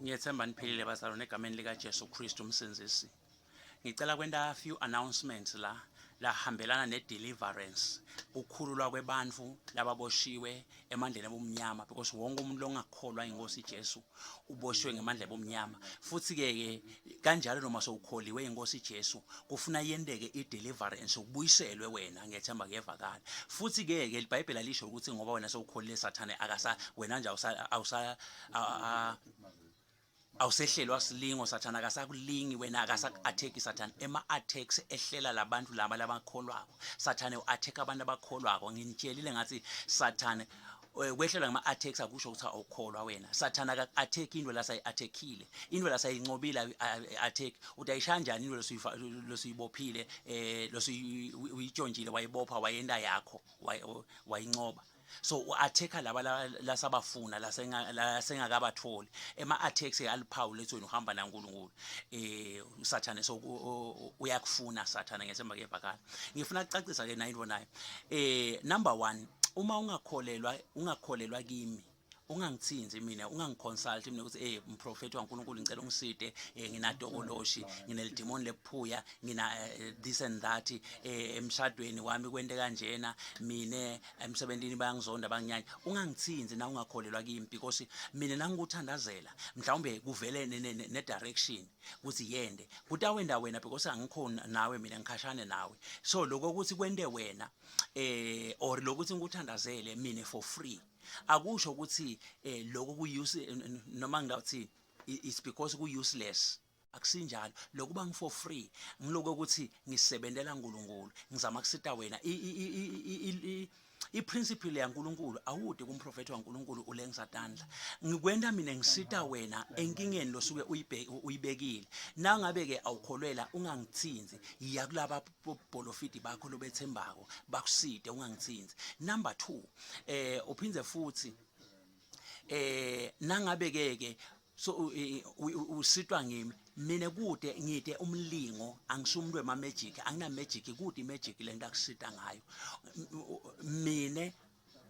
Ngiyethemba niphilile bazalwane egameni likaJesu Kristu umsindisi. Ngicela kwenta few announcements la lahambelana ne-deliverance, kukhululwa kwebantu lababoshiwe emandleni ebumnyama, because wonke umuntu longakholwa inkosi Jesu uboshiwe ngemandla ebumnyama. Futhi ke ke kanjalo noma sowukholiwe inkosi Jesu kufuna yenteke i-deliverance, ubuyiselwe wena. Ngiyethemba kuyevakala. Futhi ke ke iBhayibheli alisho ukuthi ngoba wena sowukholile Sathane akasa wena nje awusa awusa awusehlelwa silingo, Sathana akasakulingi wena, akasaku-attack Sathane. Ema-attacks ehlela labantu laba labakholwako. Sathane u-attack abantu abakholwako. Nginitshelile ngathi Sathane kwehlelwa ngama-attacks akusho ukuthi awukholwa wena. Sathane akaku-attack into lasayi-attackile, into lasayincobile attack uthi ayishaya njani into losiyibophile, losuyitshontshile, wayibopha, wayenta yakho, wayincoba. So u-attack laba lasabafuna, lasengakabatholi. Ema-attacks aliphawu lethi wena uhamba naNkulunkulu. Usathane so uyakufuna Sathane. Ngethemba kuyevakala. Ngifuna ukucacisa ke nayo into nayo. Number 1, uma ungakholelwa, ungakholelwa kimi, ungangithinzi mina, ungangiconsult mina ukuthi mprofeti waNkulunkulu, ngicela ungiside, nginatokoloshi, nginelidimoni lephuya, ngina this and that, emshadweni wami kwente kanjena, mine emsebentini bayangizonda, banginyanya. Ungangithinzi na ungakholelwa kimi, because mina nangikuthandazela mhlawumbe kuvele ne direction ukuthi yende kutawenda wena, because angikhona nawe mina, ngikhashane nawe. So lokho ukuthi kwente wena or lokuthi ngikuthandazele mina for free akusho ukuthi lokho ku use noma ngawuthi it's because ku useless. Akusinjalo. Lokuba ngi for free ngiloko ukuthi ngisebentela uNkulunkulu, ngizama kusita wena. I-principle yaNkulunkulu, awude kumprofeti waNkulunkulu ulengisa tandla. Ngikwenta mina ngisita wena enkingeni losuke uyibekile. Nangabe ke awukholwela, ungangithinzi. Yiya kulaba bolofidi bakho lobethembako bakuside, ungangithinzi. Number 2, uphindze futhi nangabe ke ke so usitwa ngimi mina kude ngide umlingo, angisumuntu wema magic, angina magic kude imagic lento akusita ngayo. Mina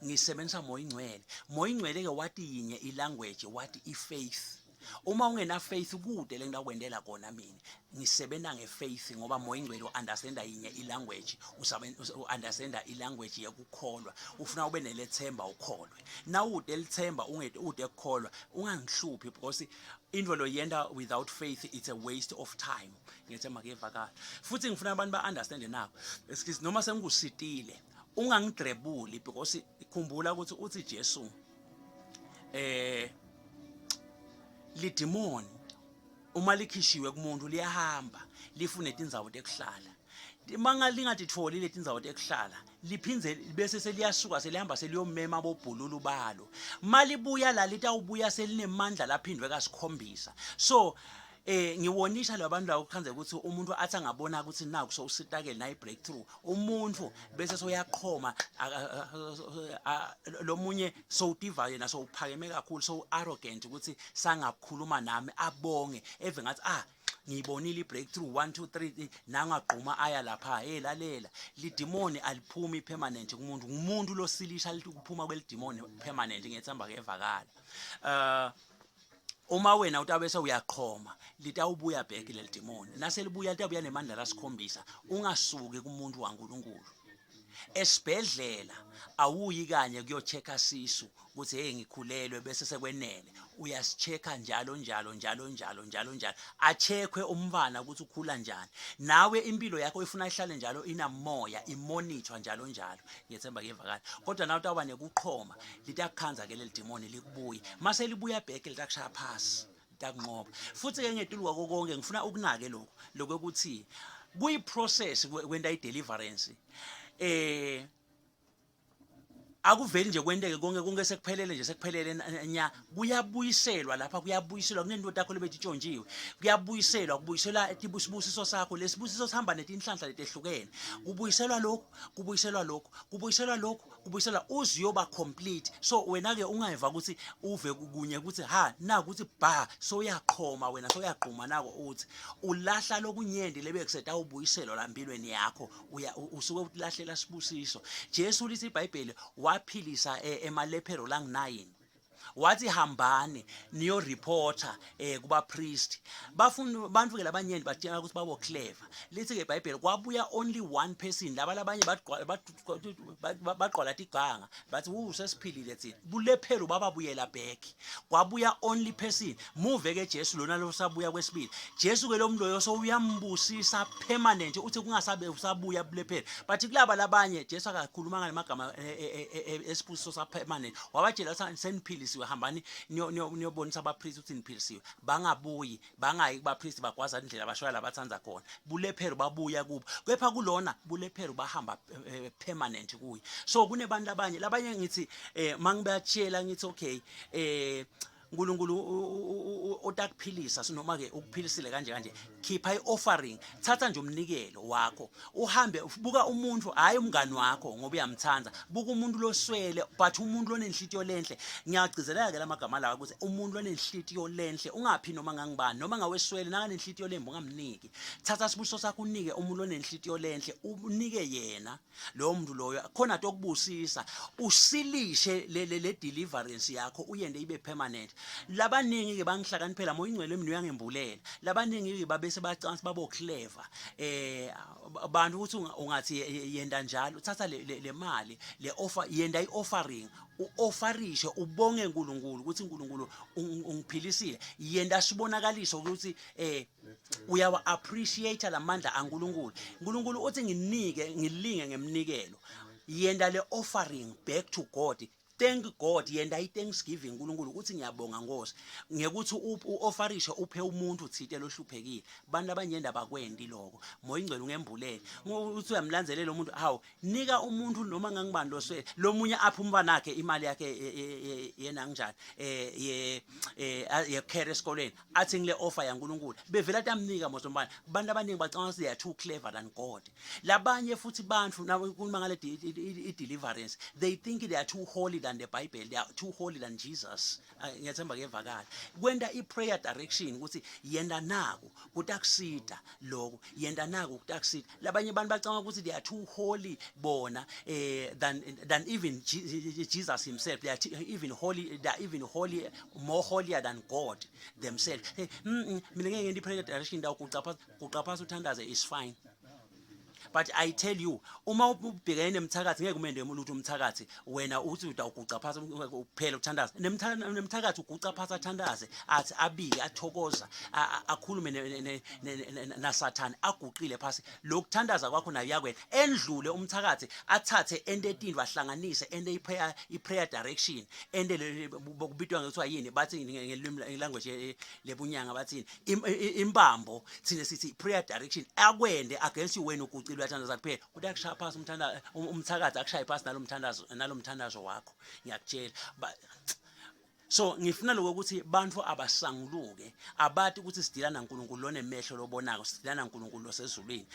ngisebenzisa Moya Ingcwele. Moya Ingcwele ke wathi yinye ilanguage, wathi ifaith. Uma ungena faith kude lento akwendela kona. Mina ngisebenza ngefaith ngoba Moya Ingcwele uunderstanda yinye ilanguage, uunderstanda ilanguage yekukholwa. Ufuna ube nelethemba, ukholwe. Nawude lithemba ungede ude kukholwa, ungangihluphi, because into lo yenta without faith, it's a waste of time. Ngethemba kuyevakala. Futhi ngifuna abantu ba-understande nako, excuse, noma sengikusitile ungangidrebuli, because khumbula ukuthi uthi Jesu lidimoni uma likhishiwe kumuntu liyahamba lifune tindzawo tekuhlala. Manga lingatitholi letindzawo tekuhlala, liphindze bese seliyasuka, selihamba, seliyomema bobhululu balo. Malibuya la, litawubuya selinemandla laphindwe kasikhombisa. So ngiwonisha labantu la ukukhanze ukuthi umuntu athi angabona ukuthi naku so usitakele nayi breakthrough, umuntu bese soyaqhoma lo munye sowutiva yena sowuphakeme kakhulu, so arrogant ukuthi sangakhuluma nami, abonge eve ngathi ngiyibonile i-breakthrough 1 2 3, nangagquma aya lapha. Hey, lalela, lidimoni aliphumi permanent kumuntu. Ngumuntu losilisha lithi ukuphuma kwelidimoni permanent. Ngiyethemba kuyevakala. Uma wena utabe sewuyaqhoma, litawubuya back leli demoni. Naselibuya litabuya nemandla lasikhombisa. Ungasuki kumuntu waNkulunkulu. Esibhedlela awuyi kanye kuyochecka sisu ukuthi hey, ngikhulelwe, bese sekwenele. Uyasichecka njalo njalo njalo njalo njalo njalo, acheckwe umntwana ukuthi ukhula njani. Nawe impilo yakho ifuna ihlale njalo inamoya, imonitor njalo njalo. Ngiyethemba kuyevakala. Kodwa nawe utawuba nekuqhoma, litakukhanza ke leli demoni, likubuye. Mase libuya back, litakushaya phasi, litakunqoba. Futhi ke ngetulu kwako konke ngifuna ukunake lokhu lokuthi kuyi process kwenta i-deliverance. Akuveli nje kwenteke konke konke sekuphelele nje, sekuphelele nya. Kuyabuyiselwa lapha, kuyabuyiselwa kunento takho lebetitshontshiwe, kuyabuyiselwa, kubuyiselwa isibusiso sakho. Lesibusiso sihamba netinhlanhla letehlukene. Kubuyiselwa lokhu, kubuyiselwa lokhu, kubuyiselwa lokhu, kubuyiselwa uze uyoba complete. So wena ke ungayeva ukuthi uve kunye ukuthi ha naku ukuthi ba soyaqhoma wena, soyaqhuma nako, uthi ulahla lokunyenti lebe kusetawubuyiselwa la empilweni yakho. Uya usuke utilahlela sibusiso. Jesu lithi iBhayibheli waphilisa emalephero lang 9. Wathi hambani niyo reporter kuba priest. Bafuna bantu ke labanyenti batshela ukuthi babo clever. Lithi ke iBhayibheli kwabuya only one person, laba labanye bagqwala tiganga bathi wu sesiphilile thina. Bulephero bababuyela back. Kwabuya only person. Muve ke Jesu lona lo sabuya kwesibili. Jesu ke lo muntu loyo sowuyambusisa permanent, uthi kungasabe usabuya bulephero. But kulaba labanye Jesu akakhuluma ngalamagama esibusiso sa permanent. Wabatshela ukuthi seniphilisiwe, hambani niyobonisa abapriest ukuthi niphilisiwe. Bangabuyi, bangayi kubapriest, bagwaza indlela bashoya labathanza khona. Bulephero babuya kubo. Kepha kulona bulephero bahamba permanent kuye. So kunebantu labanye labanye ngithi mangibatshela ngithi okay, uNkulunkulu otakuphilisa noma ke ukuphilisile kanje kanje, khipha ioffering, thatha nje umnikelo wakho uhambe buka umuntu, hayi umngani wakho ngoba uyamthanda, buka umuntu loswele but umuntu lonenhlitiyo lenhle. Ngiyagcizelela ke lamagama lawa ukuthi umuntu lonenhlitiyo lenhle, ungaphi noma ngangibani noma ngaweswele, nakanenhlitiyo lembi ungamniki. Thatha sibusiso sakho unike umuntu onenhlitiyo lenhle, unike yena lowo muntu loyo khona tokubusisa, usilishe le deliverance yakho, uyende ibe permanent. Labaningi ke bangihlakaniphela, moya ingcwele mina uyangembulela. Labaningi ke babese bacansi babo clever abantu ukuthi ungathi yenda njalo, thatha le mali le offer, yenda i-offering, uofferishe, ubonge uNkulunkulu ukuthi uNkulunkulu ungiphilisile. Yenda sibonakaliso ukuthi uyawa appreciate lamandla aNkulunkulu. uNkulunkulu uthi nginike ngilinge ngemnikelo. Yenda le offering back to God. Thank God, yenda i-thanksgiving uNkulunkulu ukuthi ngiyabonga Nkosi ngekuthi uofferishe, uphe umuntu thite lohluphekile. Abantu abanyenda bakwendi lokho. Moya ingcwele ungembulele uthi uyamlandzelela umuntu, hawu, nika umuntu noma ngangibani loswele. Lomunye apha umntwana wakhe imali yakhe yena kanjani ye care esikoleni, athi ngile offer yaNkulunkulu, bevela tamnika mos umntwana. Abantu abaningi bacabanga ukuthi they are too clever than God. Labanye futhi bantu kuma ngale i-deliverance, they think they are too holy than the Bible, they are too holy than Jesus. Ngiyathemba kuyevakala kwenta i-prayer direction ukuthi yenda naku kutakusida lokho, yenda naku kutakusida. Labanye abantu bacabanga ukuthi they are too holy bona than even Jesus himself. They are even holy, they are even holy, more holier than God themselves. Hey, mina ngeke ngente i-prayer direction, ndawo guqa phansi uthandaze is fine, but I tell you, uma ubhekene nemthakathi ngeke umende lutho umthakathi. Wena uthi utawuguqa phansi kuphela uthandaze, nemthakathi uguqa phansi athandaze, athi abike, athokoza, akhulume naSathane aguqile phansi. Lokuthandaza kwakho nayo yakwena endlule umthakathi, athathe ente etindlu, ahlanganise ente i-prayer direction, ente kubitwa ngekuthiwa yini, bathi ngelimi language lebunyanga bathini, imbambo, thina sithi prayer direction, akwende against you. Wena ugucile uyathandaza kuphela, uthi akushaya phasi umthakathi, akushaye phasi nalomthandazo wakho, ngiyakutshela. So ngifuna lokho ukuthi bantu abasanguluke, abati ukuthi sidila naNkulunkulu lonemehlo lobonako, sidila naNkulunkulu losezulwini.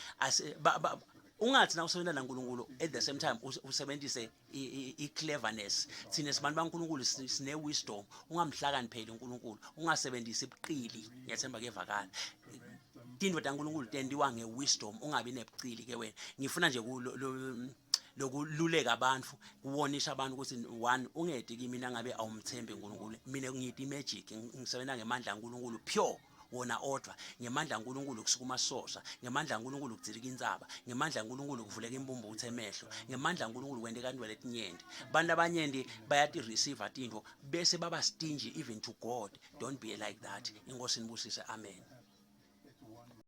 Ungathi na usebenza naNkulunkulu at the same time usebenzise i-cleverness. Thina sibantu baNkulunkulu, sine wisdom. Ungamhlakanipheli uNkulunkulu, ungasebenzisi ibuqili. Ngiyathemba kuyevakala. Tintfo taNkulunkulu tentiwa nge-wisdom, ungabi nebucili ke wena. Ngifuna nje lokululeka abantu, kuwonisha abantu ukuthi one, ungedi kimi nangabe awumthembi uNkulunkulu. Mina ngiyiti magic, ngisebenza ngemandla kaNkulunkulu pure wona odwa, ngemandla kaNkulunkulu kusukuma sosa, ngemandla kaNkulunkulu kudzilika intsaba, ngemandla kaNkulunkulu kuvuleka imbumbutho emehlo, ngemandla kaNkulunkulu kwenteka intfo letinyenti. Bantu abanyenti bayati-receive tintfo bese baba stingy even to God. Don't be like that. Inkosi nibusise, amen.